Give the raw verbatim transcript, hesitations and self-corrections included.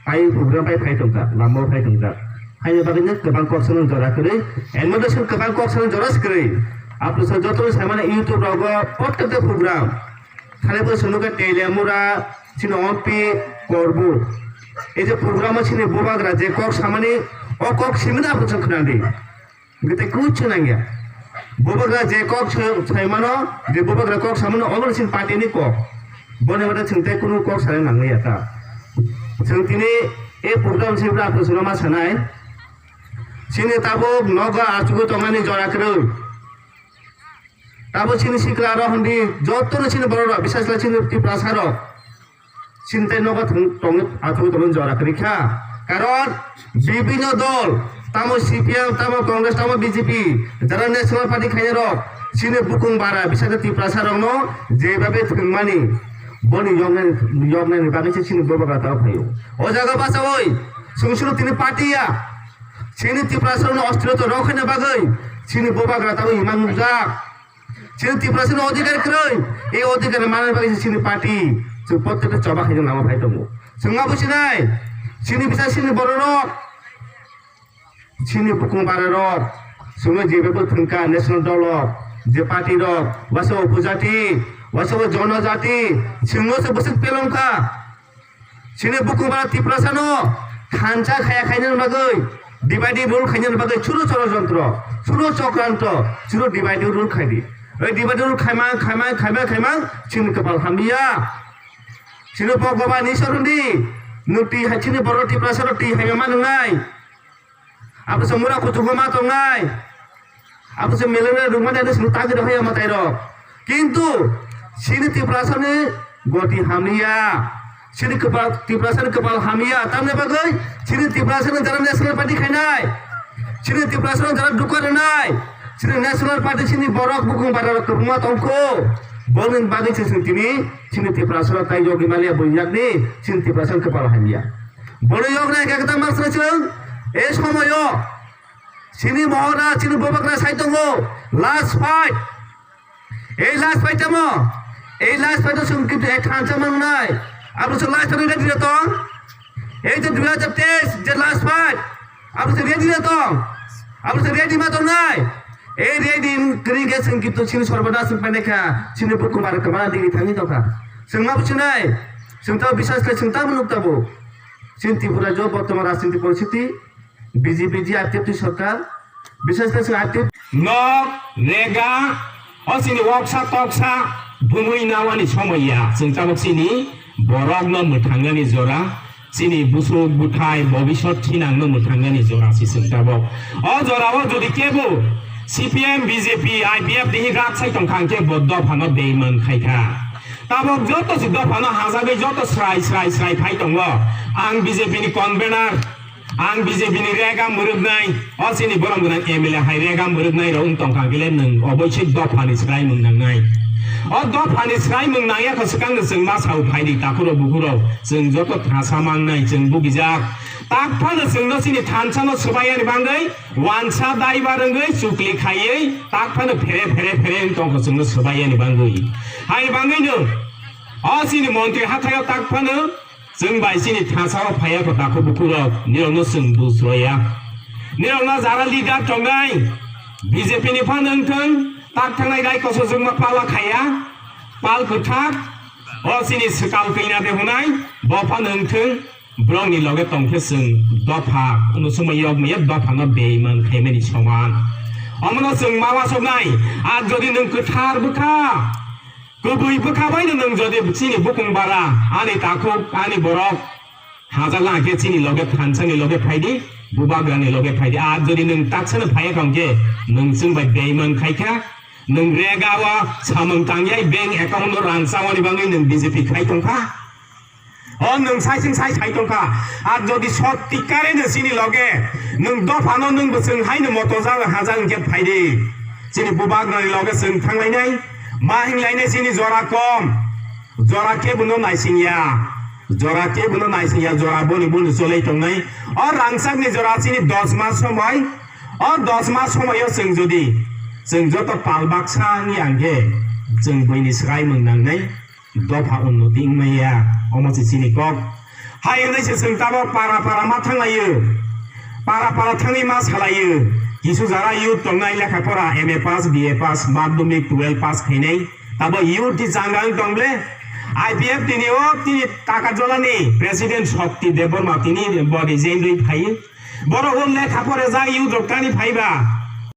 Phai program bai phai tongkha, lama o phai tongkha. Haini bagwi no kwbang kok sano jora kwrwi, enmodation kwbang kok sano jora se kwrwi. Apwsa joto sai mano YouTube rogo protekta program. Thani bo swnukha Teliamura, chini ompi, Korbu. Ei je program o chini bubagra je kok samani, o kok simani apwsa khwnandi. Hwnkhe tei kuchu nangya. Bubagra je kok sa-, saimano, je bubagra kok samano, obo chini party ni kok. Boni bagwi chwng tei kunu kok sana nangya ta. Chwng tini e program se bwrwi apwsa ma sanai. Chini tabuk nogo achugwi tongnani jora kwrwi. Tabuk chini sikla rok hindi, joto no chini borok rok, bisas khe chini Tiprasa rok. Chini tei nogo thwng tongwi achugwi tongwi jora kwrwi kha. Karon bibhinno dol, tamo C P M, tamo Congress, tamo B J P, jara National Party khainai rok, chini bukung bara, bisas khe Tiprasa rokno jebhabe thwngmani, boni yoknani, yoknani bagwi se chini bubagra tamo phaio. O jaga bachaui, chwng suru tini party ya, chini Tiprasa rokno ostro to rok khaina bagwi, chini bubagra tamo imang nukjak. Chini Tiprasani odhikar kwrwi, ei odhikar manna bagwi se chini party, chwng protekta choba khaina lama phai tongo. Chwng ma businai, chini bisa chini bororok, chini bukung bararok, chwngno jebebo thwngkha national dolrok, je party rok, waisa upojati, waisa o jonojati, chwngno se bwswk pelong kha. Chini bukung bara Tiprasano thansa khaya khainani bagwi, divide and rule khainani bagwi churu chorojontro, churu chokranto, churu divide and rule khaidi. Oi divide and rule khaimang, khaimang, khaimang, khaimang, chini kwpal hamliya. Chini Bhagwan Ishwar hundi, nwng twi hai chini borok Tiprasano twi hai ma nwngnai. Abo se mura kuchugo ma tongnai. Abo se milene rwngmani abo se tagi rok haya mwtai rok. Kintu chini Tiprasani goti hamya. Chini kwpal, Tiprasani kwpal hamya. Tamni bagwi chini Tiprasani jara National Party khainai. Chini Tiprasani jara duka rwnai. Chini National Party chini borok bukung bara rok kwbangma tongkho. Boni bagwi se chwng tini chini Tiprasano tai yogwi maliya bui yakni chini Tiprasani kwpal hamya. Boni yoknai khe kwtal masra chwng, e somoyo chini mohora, chini bobakra sai tongo, last fight. Ei last fight tamo, ei last fight o chwng kintu ek thansa mangnai. Abo chwng last fight ready tong. Ei je dui hajar teis je last fight, abo chwng ready tong. Abo chwng ready ma tongnai. Ei ready kwrwi khe chwng kintu chini sorbonas wng painai kha, chini bukung bara kwmana digi thangwi tongkha. Chwng ma buchinai, chwng tamo bisas khe chwng tamo nuk tabuk. Chini Tripura jo bortoman rajniti poristhiti, B J P ji R T F ni sorkar, bisas khe chwng R T F. Nok, rega, o chini woksa toksa bumui nawani somoi ya. Chwng tabuk chini borokno mwthangnani jora, chini busuk buthai bobisot thinangno mwthangnani jora se chwng tabuk. O jorao jodi kebo C P M, B J P, I P F dihi rak sai tongkha hwnkhe bo dophano beiman khaikha. Tabuk joto se dophano hajagwi joto srai srai srai phai tongo. Ang B J P ni convener, ang B J P ni rega mwrwknai, o chini borom gwnang M L A hai rega mwrwknai rok wng tongkha hwnkhe le nwng oboisik dophani swraimung nangnai. O dophani swraimung nangya kho swkang no chwng ma sao phaidi takhurok bukhurok, chwng joto thasa mangnai, chwng bugijak. Tak phano chwngno chini thansa no swbaiyani bagwi wansa daibar wngwi chukli khaiwi tak phano phere phere phere wng tongkha chwngno swbaiyani bagwi. Hai bagwi no o chini montri hathaio tak phano chwng bai chini thasa o phaiya kho takhuk bukhuk rok, nirokno chwng bujroya. Nirokno jara leader tongnai, B J P ni phano wngthwng, tak thangnai rai koso chwngma pala khaiya, pal kwthak, o chini swkang twina de hwnai, bo phano wngthwng, borokni loge tongkhe chwng dopha, uno chwngma yokmaya dophano beiman khaimani soman. Omono chwng ma wasoknai, a jodi nwng kwthar bwkha, Kubui bwkha bai no nwng jodi chini bukung bara, ani takhuk, ani borok, hajakla khe chini loge thansani loge phaidi, bubagrani loge phaidi. Ar jodi nwng taksano phaiya tongkhe, nwng chwng bai beiman khaikha, nwng rega o samung tangyai bank account no rang chawani bagwi nwng B J P khai tongkha. O nwng sai chwng sai sai tongkha. Ar jodi sot tikkare no chini loge nwng dophano nwng bwswng haino moto jalo haja hwnkhe phaidi. Chini bubagrani loge chwng thanglainai. Ma hinglainai chini jora kom. Jora kebono naisingya. Jora kebono naisingya, jora boni boni cholai tongnai. O rangchakni jora chini dos mas somoi. O dos mas somoio chwng jodi chwng joto pal baksa wngya hwnkhe chwng buini swraimung nangnai. Dopha unnoti wngmaya, omo se chini kok. Hai hwnwi se chwng tabok para para ma thanglaio. Para para thangwi ma salaio. Kisu jara youth tongnai lekha pora M A pass, B A pass, madhyamik twelve pass khainai. Tabo youth ni changa wng tong ble. I P F T ni o tini Takarjala ni president Shakti Debbarma tini bo resign rwi phaiwi. Borok o lekha pore jak youth rok tani phaiba.